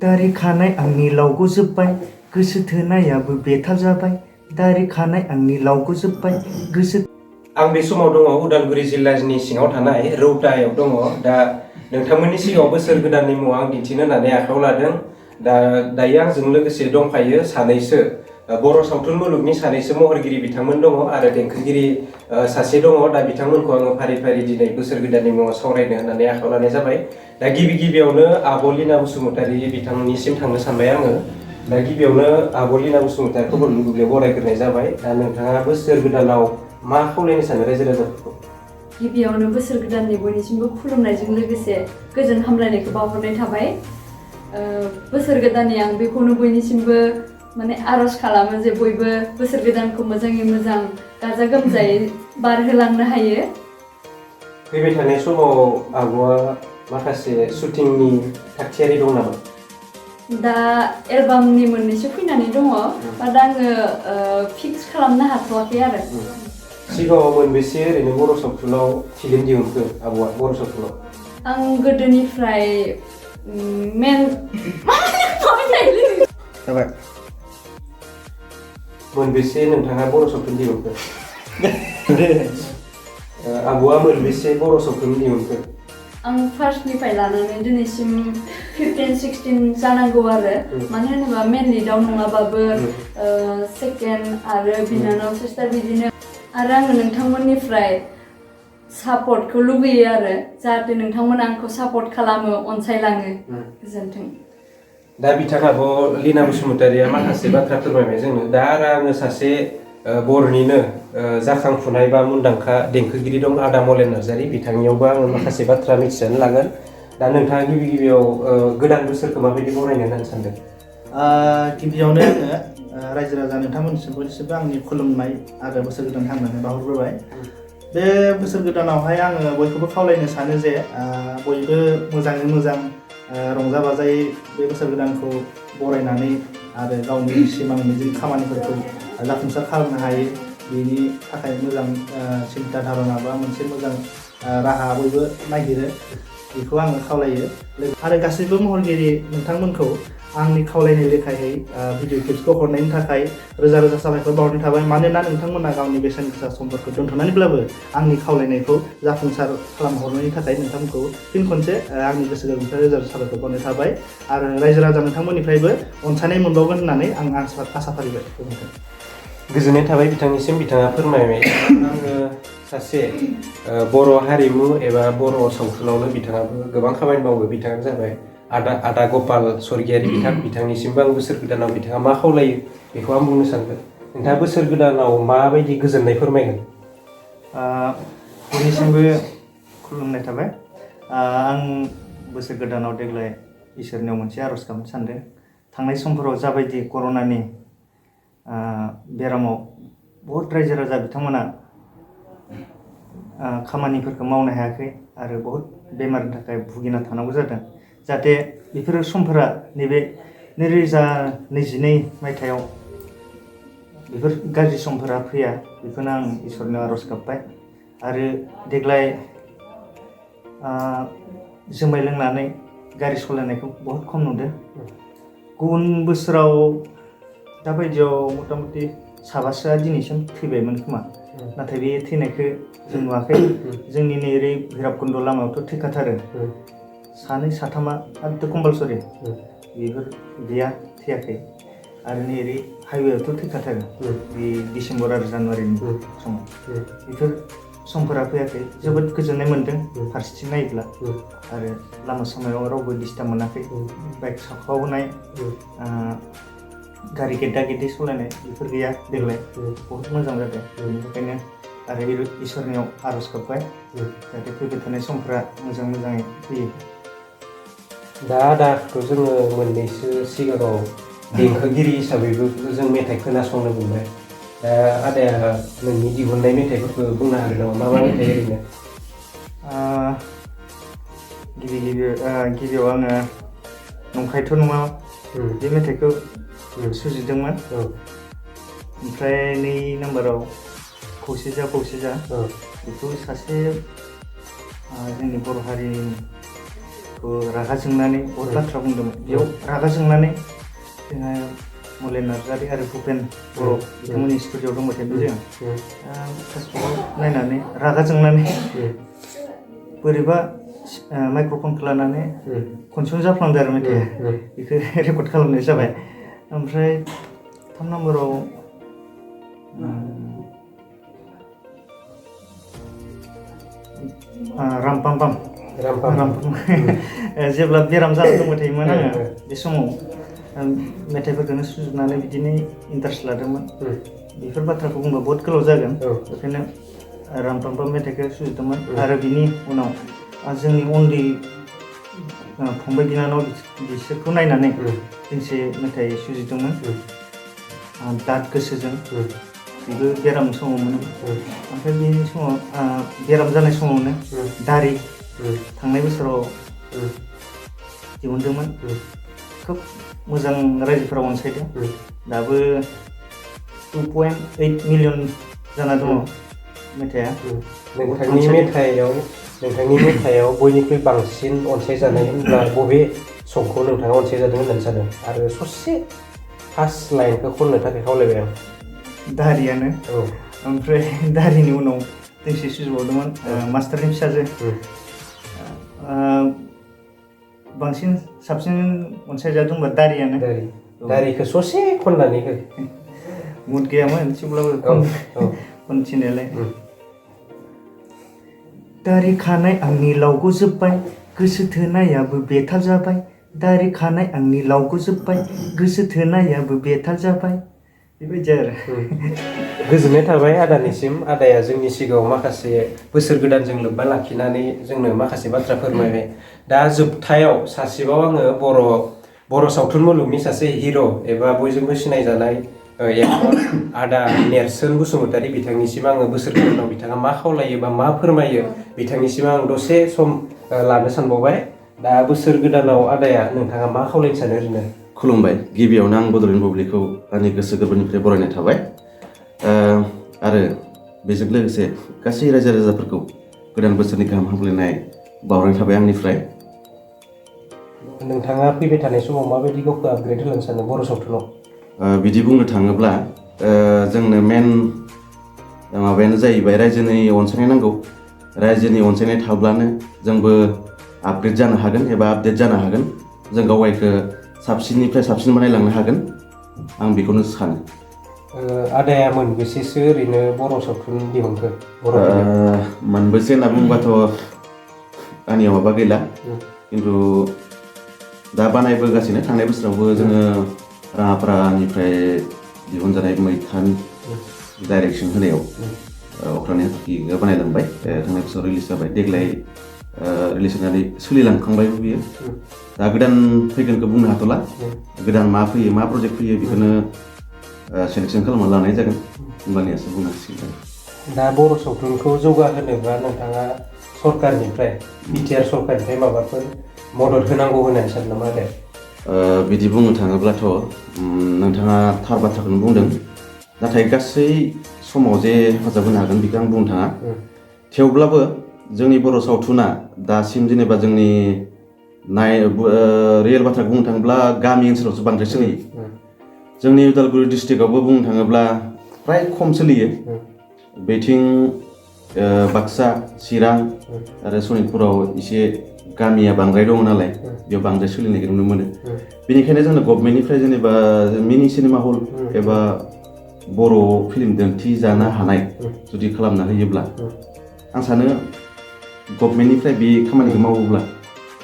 दारि खानाय आंनि लावगौ जोब्बाय गोसो थोनायाबो बेथाल जाबाय दारि खानाय आंनि लावगौ जोब्बाय गोसो आं बे समाव दङ उदालगुरि जिल्लानि सिङाव थानाय रौतायाव दङ दा नोंथांमोननि सिगाङाव बोसोर गोदाननि मुङाव आं दिन्थिनो होननानै आखायाव लादों दायो आंजों लोगोसे दंफायो सानैसो बर' सावथुन मुलुगनि सानैसो महरगिरि बिथांमोन दङ आरो देंखोगिरि सासे दङ दा बिथांमोनखौ आङो फारि फारि दिनै बोसोर गोदाननि मुङाव सावरायनो होननानै आखायाव लानाय जाबाय दा गिबियावनो आब' लिना बसुमतारी बिथांनिसिम थांनो सानबाय आङो दा गिबियावनो आब' लिना बसुमतारीखौ दुब्लियाव बरायग्रोनाय जाबाय दा नोंथाङा बोसोर गोदानाव मा खावलायनो सानो रायजो राजाफोरखौ गिबियावनो बोसोर गोदाननि बयनिसिमबो खुलुमनायजों लोगोसे गोजोन हामलायनायखौ बावहरनाय थाबाय बोसोर गोदाननि आं बेखौनो बयनिसिमबो माने आरज खालामो जे बयबो बोसोर गोदानखौ मोजाङै मोजां गाजा गोमजायै बारहोलांनो हायो फैबाय थानाय समाव आब'आ माखासे शुटिंनि थागथियारि दं नामा दा एलबामनि मोननैसो फैनानै दङ बाट आङो फिक्स खालामनो हाथ'वाखै आरो सिगाङाव मोनबेसे ओरैनो बर' सावथुनाव फिल्म दिहुनखो आब'आ बर' सावथुनाव आं गोदोनिफ्राय मोनबेसे नोंथाङा बर' सावथुन दिहुनखो आब'आ मोनबेसे बर' सावथुन दिहुनखो आं फार्स्टनिफ्राय लानानै दिनैसिम 15-16 जानांगौ आरो मानो होनोबा मेन लिडआव नङाबाबो सेकेन्ड आरो बिनानाव सिस्टार बिदिनो आरो आङो नोंथांमोननिफ्राय सापर्टखौ लुगैयो आरो जाहाथे नोंथांमोना आंखौ सापर्ट खालामो अनसायलाङो गोजोन्थों दा बिथाङाबो लिना बसुमतारीया माखासे बाथ्रा फोरमायबाय जोंनो दा आरो आङो सासे बर'निनो जाखांफुनाय बा मुंदांखा देंखोगिरि दं आदा मलेन नार्जारी बिथांनियावबो आङो माखासे बाथ्रा मिथिनानै लागोन दा नोंथाङा गिबियाव गोदान बोसोरखौ माबायदि बरायनो होननानै सानदों गिबियावनो आङो रायजो राजा नोंथांमोननिसिमबो आंनि खुलुमनाय आरो बोसोर गोदान हामलायनाय बावहरग्रोबाय बे बोसोर गोदानावहाय आङो बयखौबो खावलायनो सानो जे बयबो मोजाङै मोजां रंजा बाजायै बे बोसोर गोदानखौ बरायनानै आरो गावनि सिमां मिजिं खामानिफोरखौ जाफुंसार खालामनो हायो बेनि थाखाय मोजां सिन्था धारना बा मोनसे मोजां राहा बयबो नागिरो बेखौ आङो खावलायो आरो गासैबो महरगिरि नोंथांमोनखौ आंनि खावलायनाय लेखायै भिडिअ क्लिप्सखौ हरनायनि थाखाय रोजा रोजा साबायखर बावहरनाय थाबाय मानोना नोंथांमोना गावनि बेसेन गोसा समफोरखौ दोनथ'नानैब्लाबो आंनि खावलायनायखौ जाफुंसार खालामहरनायनि थाखाय नोंथांमोनखौ फिन खनसे आंनि गोसो गोरबोनिफ्राय रोजा रोजा साबायखर बावनाय थाबाय आरो रायजो राजा नोंथांमोननिफ्रायबो अनसायनाय मोनबावगोन होननानै आं आसा फारिबाय गोजोननाय थाबाय बिथांनिसिम बिथाङा फोरमायबाय आङो सासे बर' हारिमु एबा बर' सावथुनावनो बिथाङाबो गोबां खामानि मावो बिथाङानो जाबाय आदा गपाल स्वर्गियारि बिथांनिसिमबो आं बोसोर गोदानाव बिथाङा मा खावलायो बेखौ आं बुंनो सानगोन नोंथाङा बोसोर गोदानाव माबायदि गोजोननाय फोरमायगोन बयनिसिमबो खुलुमनाय थाबाय आं बोसोर गोदानाव देग्लाय इसोरनियाव मोनसे आर'ज गाबनो सानदों थांनाय समफोराव जाबायदि कर'नानि बेरामाव बहुद रायजो राजा बिथांमोना खामानिफोरखौ मावनो हायाखै आरो बहुद बेमारनि थाखाय भुगिना थानांगौ जादों जाहाथे बेफोर समफोरा नैबे 2022 मायथाइयाव बेफोर गाज्रि समफोरा फैया बेखौनो आं इसोरनियाव आर'ज गाबबाय आरो देग्लाय जुमाय लोंनानै गारि सालायनायखौ बहुद खम नुदों गुबुन बोसोराव दाबायदियाव मथा मथि साबासोआ दिनैसिम थैबायमोन खोमा नाथाय बे थैनायखौ जों नुवाखै जोंनि नै ओरै भैरबकुन्द लामायावथ' थैखाथारो सानै साथामा एकदम कम्पालसरि बेफोर गैया थैयाखै आरो नै ओरै हाइवेआवथ' थैखाथारो बे डिसेम्बर आरो जानुवारिनि समाव बेफोर समफोरा फैयाखै जोबोद गोजोननाय मोन्दों फारसेथिं नायोब्ला आरो लामा सामायाव रावबो डिस्टार्ब मोनाखै बाइक साखावनाय गारि गेदा गेदि सालायनाय बेफोर गैया देग्लाय बहुत मोजां जादों बेनि थाखायनो आरो इसोरनियाव आर'ज गाबबाय जाहाथे फैबाय थानाय समफ्रा मोजाङै फैयो दा आदाखौ जोङो मोननैसो सिगाङाव देंखोगिरि हिसाबैबो जों मेथाइ खोनासंनो मोनबाय दा आदाया नोंनि दिहुननाय मेथाइफोरखौ बुंनो हागोन नामा मा मेथाइ ओरैनो गिबियाव आङो नंखायथ' नङा बे मेथाइखौ सुजुदोंमोन ओमफ्राय 2 नाम्बाराव खौसे जा बेखौ सासे जोंनि बर' हारिनि आंखौ रागा जोंनानै बहुद बाथ्रा बुंदोंमोन बेयाव रागा जोंनानै जोंहा मलेन नार्जारि आरो भुपेन बर' बिथांमोननि स्टुडिअ'आव दंबाय थादों जों फेसबुकआव नायनानै रागा जोंनानै बोरैबा माइक्र'फनखौ लानानै खनसेयावनो जाफ्लांदों आरो मेथाइआ बेखौ रेकर्ड खालामनाय जाबाय ओमफ्राय 3 नम्बराव रामपाम जेब्ला बेराम जाना दंबाय थायोमोन आङो बे समाव मेथाइफोरखौनो सुजुनानै बिदिनो इन्टारेस्ट लादोंमोन बेफोर बाथ्राखौ बुंबा बहुत गोलाव जागोन बेखायनो रामपाम मेथाइखौ सुजुदोंमोन आरो बिनि उनाव जोंनि उन्दै फंबाय बिनानाव बिसोरखौ नायनानै दोंसे मेथाइ सुजुदोंमोन दाद गोसोजों बेबो बेराम समाव मोनोमोन ओमफ्राय बेनि समाव बेराम जानाय समावनो दारि थांनाय बोसोराव दिहुनदोंमोन खोब मोजां रायजोफोरा अनसायदों दाबो 2.8 मिलियन जाना दङ मेथाइआ नोंथांनि मेथाइआव बयनिख्रुइ बांसिन अनसायजानाय होनब्ला बबे संखौ नोंथाङा अनसायजादों होननानै सानो आरो ससे फार्स्ट लाइनखौ खननो थाखाय खावलायबाय आं दारियानो ओमफ्राय दारिनि उनाव दोंसे सुजुबावदोंमोन मास्टारनि फिसाजो बांसिन साबसिन अनसायजादोंबा दारियानो दारिखौ ससे खननानै हो मुड गैयामोन थेवब्लाबो खनथिनायालाय दारि खानाय आंनि लावगौ जोब्बाय गोसो थोनायाबो बेथाल जाबाय दारि खानाय आंनि लावगौ जोब्बाय गोसो थोनायाबो बेथाल जाबाय बेबायदि आरो गोजोननाय थाबाय आदानिसिम आदाया जोंनि सिगाङाव माखासे बोसोर गोदानजों लोब्बा लाखिनानै जोंनो माखासे बाथ्रा फोरमायबाय दा जोबथायाव सासेबाव आङो बर' सावथुन मुलुगनि सासे हिर' एबा बयजोंबो सिनायजानाय एक्टर आदा नेर्सोन बसुमतारी बिथांनिसिम आङो बोसोर गोदानाव बिथाङा मा खावलायो बा मा फोरमायो बिथांनिसिम आं दसे सम लानो सानबावबाय दा बोसोर गोदानाव आदाया नोंथाङा मा खावलायनो सानो ओरैनो खुलुमबाय गिबियावनो आं बड'लेण्ड बुब्लिखौ आंनि गोसो गोरबोनिफ्राय बरायनाय थाबाय आरो बेजों लोगोसे गासै रायजो राजाफोरखौ गोदान बोसोरनि गाहाम हामलायनाय बावहरनाय थाबाय आंनिफ्राय नोंथाङा फैबाय थानाय समाव माबायदि गावखौ आपग्रेड होलांनो सानो बर' सावथुनाव बिदि बुंनो थाङोब्ला जोंनो मेन माबायानो जाहैबाय रायजोनि अनसायनाय नांगौ रायजोनि अनसायनाय थाब्लानो जोंबो आपग्रेड जानो हागोन एबा आपडेट जानो हागोन जों गावगायखौ साबसिननिफ्राय साबसिन बानायलांनो हागोन आं बेखौनो सानो आदाया मोनबेसेसो ओरैनो बर' सावथुन दिहुनखो मोनबेसे होनना बुङोबाथ' आंनियाव माबा गैला खिन्थु दा बानायबोगासिनो थांनाय बोसोरावबो जोङो राङापारानिफ्राय दिहुनजानाय मैथानि डाइरेक्सन होनायाव अख्रांनि हाथरखिखौ बानायलांबाय थांनाय बोसोराव रिलिज जाबाय देग्लाय रिलिज जानानै सोलिलांखांबायबो बियो दा गोदान फैगोनखौ बुंनो हाथ'ला गोदान मा फैयो मा प्रजेक्ट फैयो बेखौनो सेलेक्सन खालामना लानाय जागोन होमबानियासो बुंनो हासिगोन दा बर' सावथुनखौ जौगाहोनोबा नोंथाङा सरकारनिफ्राय बिटिआर सरकारनिफ्राय माबाफोर मदद होनांगौ होननानै सानो नामा आदाया बिदि बुंनो थाङोब्लाथ' नोंथाङा थार बाथ्राखौनो बुंदों नाथाय गासै समाव जे हेफाजाब होनो हागोन बेखौ आं बुंनो थाङा थेवब्लाबो जोंनि बर' सावथुना दासिम जेनेबा जोंनि रियेल बाथ्राखौ बुंनो थाङोब्ला गामि ओनसोलावसो बांद्राय सोलियो जोंनि उदालगुरि डिस्ट्रिक्टआवबो बुंनो थाङोब्ला फ्राय खम सोलियो बेथिं बाक्सा चिरां आरो सनितपुराव एसे गामिया बांद्राय दङ नालाय बेयाव बांद्राय सोलिनायखौ नुनो मोनो बेनिखायनो जोंनो गभर्नमेन्टनिफ्राय जेनेबा मिनि सिनेमा हल एबा बर' फिल्म दिन्थिजानो हानाय जुदि खालामना होयोब्ला आं सानो गभर्नमेन्टनिफ्राय बे खामानिखौ मावोब्ला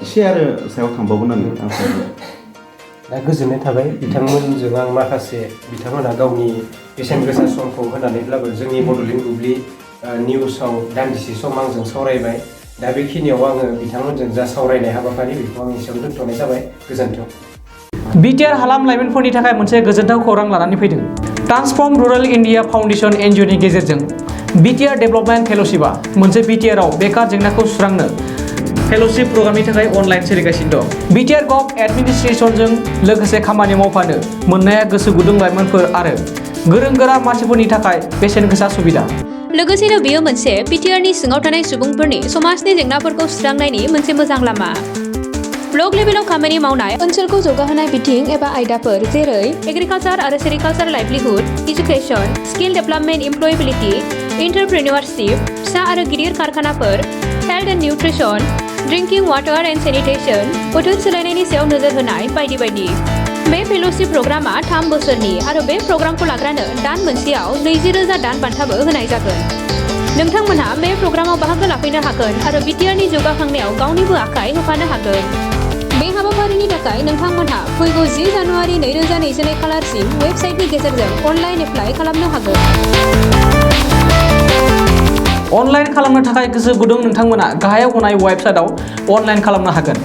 एसे आरो सायाव थांबावगोन होननानै आं सानो दा गोजोननाय थाबाय बिथांमोनजों आं माखासे बिथांमोना गावनि बेसेन गोसा समखौ होनानैब्लाबो जोंनि बड'लेण्ड बुब्लि निउसाव दान्दिसे सम आंजों सावरायबाय दा बेखिनियाव आङो बिथांमोनजों जा सावरायनाय हाबाफारि बेखौ आं एसेयावनो दोनथ'नाय जाबाय गोजोन्थों बिटिआर हालाम लाइमोनफोरनि थाखाय मोनसे गोजोनथाव खौरां लानानै फैदों ट्रान्सफर्म रुरेल इन्डिया फाउन्डेसन एनजिअनि गेजेरजों बिटिआर डेभेलपमेन्ट फेल'शिपआ मोनसे बिटिआरआव बेकार जेंनाखौ सुस्रांनो फेल'शिप प्रग्रामनि थाखाय अनलाइन सोलिगासिनो दं बिटिआर गभ एडमिनिस्ट्रेसनजों लोगोसे खामानि मावफानो मोननाया गोसो गुदुं लाइमोनफोर आरो गोरों गोरा मानसिफोरनि थाखाय बेसेन गोसा सुबिदा लोगोसेनो बेयो मोनसे बिटिआरनि सिङाव थानाय सुबुंफोरनि समाजनि जेंनाफोरखौ सुस्रांनायनि मोनसे मोजां लामा ब्लक लेभेलाव खामानि मावनाय ओनसोलखौ जौगाहोनाय बिथिं एबा आयदाफोर जेरै एग्रिकालचार आरो sericulture livelihood education skill development employability entrepreneurship फिसा आरो गिदिर कारखानाफोर health and nutrition drinking water and sanitation बोथोर सोलायनायनि सायाव नोजोर होनाय बायदि बायदि। बे फेल'शिप प्रग्रामा 3 बोसोरनि आरो बे प्रग्रामखौ लाग्रानो दान मोनसेयाव 20,000 दान बान्थाबो होनाय जागोन। नोंथांमोनहा बे प्रग्रामाव बाहागो लाफैनो हागोन आरो बिटिआरनि जौगाखांनायाव गावनिबो आखाइ होफानो हागोन। बे हाबाफारिनि थाखाय नोंथांमोनहा फैगौ 10 जानुवारि 2022 खालारसिम वेबसाइटनि गेजेरजों अनलाइन एप्लाइ खालामनो हागोन। अनलाइन खालामनो थाखाय गोसो गुदुं नोंथांमोना गाहायाव होनाय वेबसाइटआव अनलाइन खालामनो हागोन।